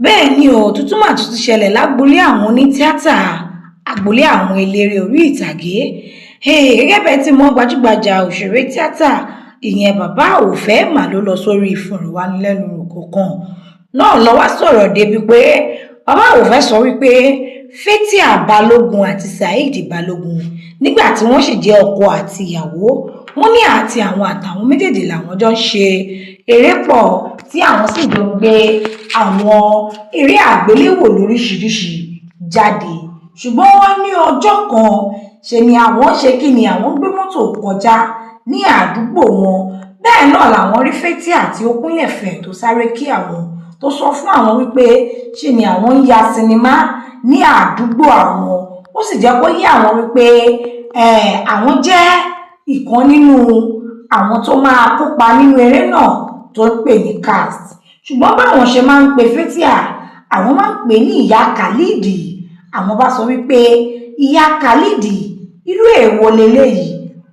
Bẹ́ẹ̀ ni o, tuntun mà tún ti ṣẹlẹ̀ lágboolé àwọn onítìátà, agboolé àwọn eléré orí ìtàgé. Gẹ́gẹ́ bẹ́ẹ̀ tí mọ̀, gbajúgbajà òṣèré tíátà, ìyẹn Bàbá Òfẹ́ mà ló lọ sórí ìfọ̀rọ̀wánilẹ́nuwò kọ̀ọ̀kan náà lọ wá sọ̀rọ̀ débi pé Bàbá Òfẹ́ sọ wípé Fathia Balogun àti Saheed Balogun, nígbà tí wọ́n sì jẹ́ ọkọ àti ìyàwó, wọ́n ní àti àwọn àtàwọn méjèèjì làwọn jọ ń ṣe eré pọ̀, tí àwọn sì jọ ń gbé àwọn eré àgbéléwò lóríṣiríṣi jáde. Ṣùgbọ́n wọ́n ní ọjọ́ kan, ṣe ni àwọn ṣe kí ni, àwọn gbé mọ́tò kọjá ní àdúgbò wọn. Bẹ́ẹ̀ náà làwọn rí Fathia tí ó kúnlẹ̀ fẹ̀, tó sáré kí àwọn, tó sọ fún àwọn wípé ṣe ni àwọn ń ya sinimá ní àdúgbò àwọn. Ó sì jẹ́ kó yé àwọn wípé àwọn jẹ́ ìkan nínú àwọn tó máa kópa nínú eré náà tó ń pè ní cast. Ṣùgbọ́n báwọn ṣe máa ń pe Fathia, àwọn máa ń pè ní Ìyá Khalid. Àwọn bá sọ wípé, "Ìyá Khalid, irú èèwọ̀ leléyìí?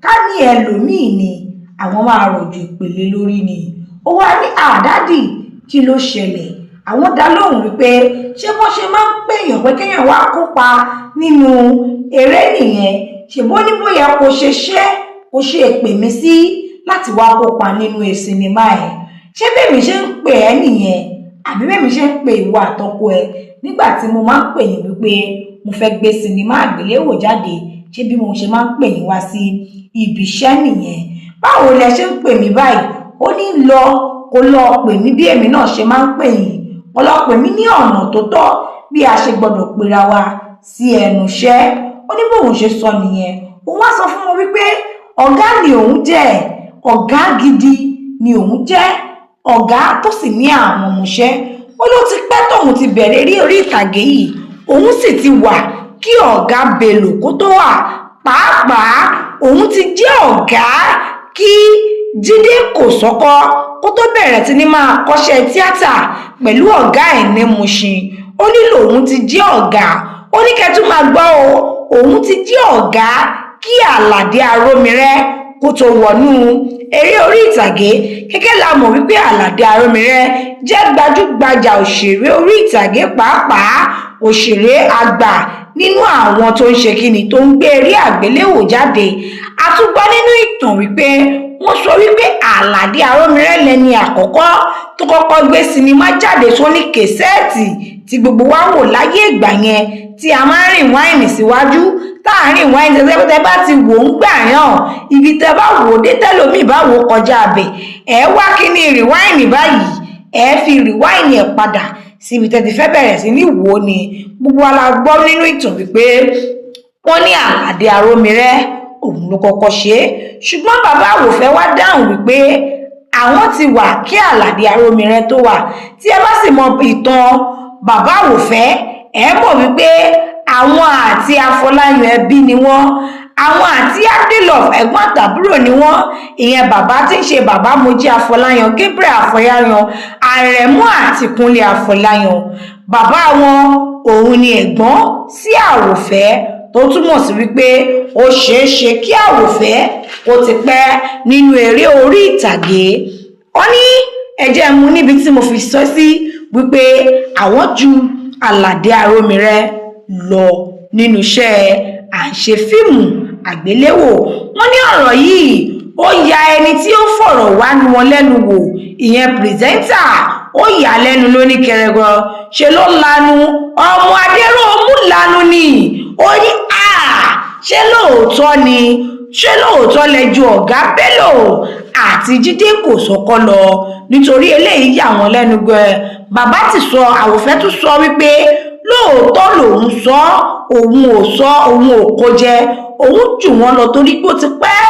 Ká ní ẹlòmíì ni, àwọn máa rọ̀jò ìpele lórí ni." Ó wá ní, "Àdádì, kí ló ṣẹlẹ̀?" Àwọn dá lóhùn wípé ṣé bọ́n ṣe máa ń pèèyàn pé kéèyàn wá kópa nínú eré nìyẹn? Ṣèbó ní bóyá kò ṣe ṣe kò ṣe pè mí sí láti wá kópa nínú sinimá ẹ̀? Ṣé bẹ́ẹ̀mi ṣe ń pè ẹ́ nìyẹn, àbí bẹ́ẹ̀mi ṣe ń pè ìwọ àtọkọ ẹ nígbà tí mo máa ń pè yín wípé mo fẹ́ gbé sinimá àgbéléwò jáde? Ṣé bí mo ṣe máa ń pè yín wá sí ibi iṣẹ́ nìyẹn? Báwo lẹ ṣe ń pè mí báyìí?" Ó ní lọ kó lọ pè mí bí èmi náà ṣe máa ń pè yín, kó lọ pè mí ní ọ̀nà tó tọ́ bí a ṣe gbọ́dọ̀ pera wa sí ẹnu iṣẹ́. Ó ní bóun ṣe sọ nìyẹn. Òun wá sọ fún wọn wípé ọ̀gá ni òun jẹ́, ọ̀gá gidi ni òun jẹ́, ọ̀gá tó sì ní àwọn ọmọọṣẹ́. Ó ló ti pẹ́ tóun ti bẹ̀rẹ̀ eré orí ìtàgé yìí, òun sì ti wà kí Ọ̀gá Bello kó tó wà. Pàápàá, òun ti jẹ́ ọ̀gá kí Jíde Kòsọ́kọ́ kó tó bẹ̀rẹ̀ sí ní máa kọ́ṣẹ́ tíátà pẹ̀lú ọ̀gá ẹ̀ ní Mushin. Ó ní lòun ti jẹ́ ọ̀gá. Ó ní kẹ́ tún máa gbọ́ o, òun ti jẹ́ ọ̀gá kí Àlàdé Arómirẹ́ kó tó wọnú eré orí ìtàgé. Gẹ́gẹ́ la mọ̀ wípé Àlàdé Arómirẹ́ jẹ́ gbajúgbajà òṣèré orí ìtàgé, pàápàá òṣèré àgbà nínú àwọn tó ń ṣe kíni, tó ń gbé eré àgbéléwò jáde. A tún gbọ́ nínú ìtàn wípé wọ́n sọ wípé Àlàdé Arómirẹ́ lẹni àkọ́kọ́ tó kọ́kọ́ gbé sinimá jáde tó ní cassette tí gbogbo wa wò láyé ìgbà yẹn, tí a máa ń rewind síwájú, tá à ń rewind. Tẹ́ bá ti wò ń gbà yàn, ibi tẹ́ bá wò ó dé, tẹ́lómi bá wò ó kọjá abẹ, ẹ wá kíní rewind báyìí, ẹ fi rewind ẹ̀ padà síbi tẹ́ ti fẹ́ bẹ̀rẹ̀ sí ní wò ó. Ni gbogbo wa la gbọ́ nínú ìtàn wípé wọ́n ní Àlàdé Arómirẹ́ òun ló kọ́kọ́ ṣe é. Ṣùgbọ́n Bàbá Àwòfẹ́ wá dáhùn wípé àwọn ti wà kí Àlàdé Arómirẹ́ tó wà. Tí ẹ bá sì mọ ìtàn Bàbá Àwòfẹ́, ẹ mọ̀ wípé àwọn àti Afọláyan ẹbí ni wọ́n. Àwọn àti Adelove, ẹ̀gbọ́n àtàbúrò ni wọ́n. Ìyẹn bàbá tí ń ṣe bàbá Mojí Afọláyan, Gabriel Afọláyan, Àrẹ̀mú àti Kúnlé Afọláyan, bàbá wọn òun ni ẹ̀gbọ́n sí Àwòfẹ́, tó túmọ̀ sí wípé ó ṣeé ṣe kí Àwòfẹ́ kó ti pẹ́ nínú eré orí ìtàgé. Ó ní ẹ jẹ́ mú níbi tí mo fi sọ sí wípé àwọn ju Àlàdé Arómirẹ́ lọ nínú iṣẹ́ à ń ṣe fíìmù àgbéléwò. Wọ́n ní ọ̀rọ̀ yìí, ó ya ẹni tí ó fọ̀rọ̀ wá wọn lẹ́nu wò, ìyẹn presenter, ó yà á lẹ́nu lóní kẹrẹgọ. Ṣe ló lanu, ọmọ Adéròmù lanu ni. Ó ní à, ṣé lóòótọ́ ni? Ṣé lóòótọ́ lẹ ju Ọ̀gá Bello àti Jíde Kòsọ́kọ́ lọ? Nítorí eléyìí yà wọ́n lẹ́nu gan. Bàbá ti sọ, Àwòfẹ́ tún sọ wípé lóòótọ́ lòun sọ, òun ò sọ, òun ò kó jẹ, òun jù wọ́n lọ torí pé ó ti pẹ́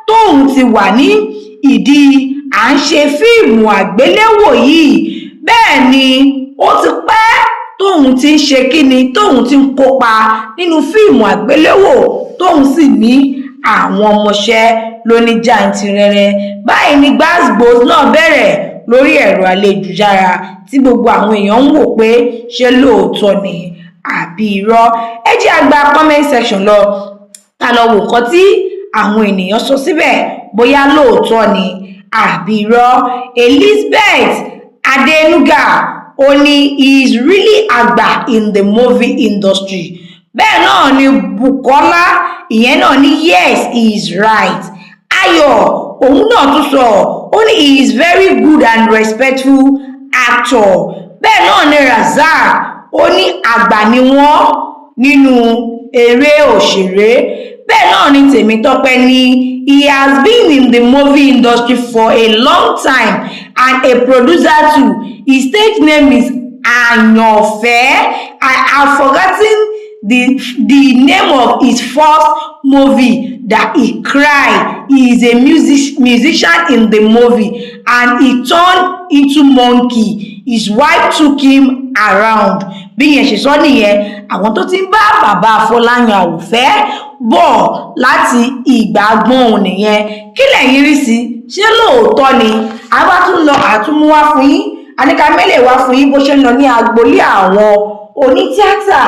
tóun ti wà ní ìdí à ń ṣe fíìmù àgbéléwò yìí. Bẹ́ẹ̀ ni, ó ti pẹ́ tóun ti ń ṣe kíni, tóun ti ń kópa nínú fíìmù àgbéléwò, tóun sì ní àwọn ọmọọṣẹ́ lóní jàǹtìrẹrẹ. Báyìí ni gbasgbos náà bẹ̀rẹ̀ lórí ẹ̀rọ ayélujára, tí gbogbo àwọn èèyàn ń wò pé ṣé lóòótọ́ ni àbí irọ́. Ẹ jẹ́ á gba comment section lọ, ká lọ wò nǹkan tí àwọn ènìyàn sọ síbẹ̀, bóyá lóòótọ́ ni àbí irọ́. Elizabeth Adenuga, Ó ní, "He is really àgbà in the movie industry." Bẹ́ẹ̀ náà ni Bukola, ìyẹn náà ní, "Yes, he is right." Ayọ̀, òun náà tún sọ, ó ní, "He is very good and respectful actor." Bẹ́ẹ̀ náà ni Razak, ó ní àgbà ni wọ́n nínú eré òṣèré. Bẹ́ẹ̀ náà ni Tèmítọ́pẹ́ ní, "He has been in the movie industry for a long time and a producer too. His stage name is Ayanfe. I have forgotten the name of his first movie that he cried. He is a musician in the movie and he turned into monkey. His wife took him around." Bí yẹn ṣe sọ nìyẹn. Àwọn tó ti ń bá bàbá Afọláyan Àwòfẹ́ bọ̀ láti ìgbà gbọ́n òun nìyẹn. Kí lẹ̀yin rí sí? Ṣé lóòótọ́ ni? Àwa tún lọ àtúmúwá fún yín, àníkà mẹ́lẹ̀ wá fún yín bó ṣe ń lọ ní agboolé àwọn onítíátà,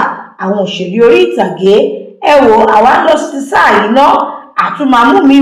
àwọn òṣèré orí ìtàgé. Ẹ wò, àwa ń lọ sí sáà yìí ná, àtúmọ̀mú mi.